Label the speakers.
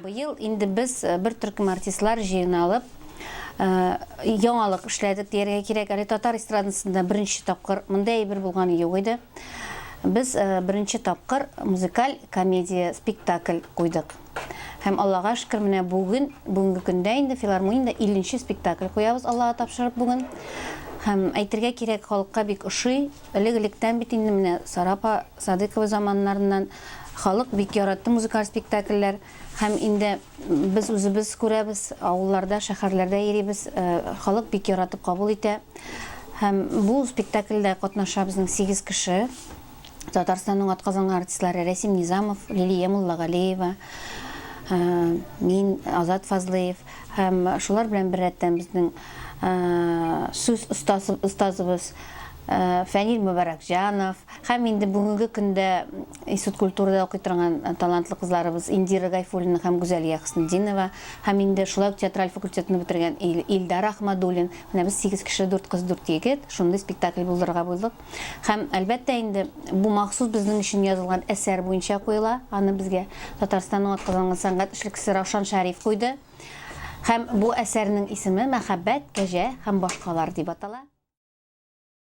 Speaker 1: Быел инде без бер төркем артистлар җыйналып, яңалык эшләдек дияргә кирәк. Әле татар эстрадасында беренче тапкыр мондый әйбер булганы юк иде. Без беренче тапкыр музыкаль комедия спектакль куйдык. Һәм Аллага шөкер, менә бүген, бүгенге көндә инде филармониядә 50 нче спектакль куябыз, Аллага тапшырып бүген. Һәм әйтергә кирәк, халыкка бик ошый. Элек-электән бит инде менә Сара апа Садыйкова заманнарыннан халык бик яратты музыкаль спектакльләр. Һәм инде без үзебез күрәбез, авылларда, шәһәрләрдә йөрибез, халык бик яратып кабул итә. Һәм бу спектакльдә катнаша безнең сигез кеше. Татарстанның атказанган артистлары Рәсим Низамов, Лилия Муллагалиева, мин, Азат Фазлыев һәм шулар белән беррәттән безнең сүз остасы, остазыбыз Фәнил Мөбарәкҗанов һәм инде бүгенге көндә Институт культурада укый торган талантлы кызларыбыз Индира Гайфуллина һәм Гүзәлия Хөснетдинова һәм инде шулай ук театраль факультетны бетергән Илдар Ахмадуллин. Менә без сигез кеше, дүрт кыз, дүрт егет, шундый спектакль булдырырга булдык. Һәм, әлбәттә инде, бу махсус безнең өчен язылган әсәр буенча куела. Аны безгә Татарстанның атказанган сәнгать эшлеклесе Раушан Шәриф куйды. Һәм бу әсәрнең исеме Мәхәббәт, кәҗә һәм башкалар дип атала.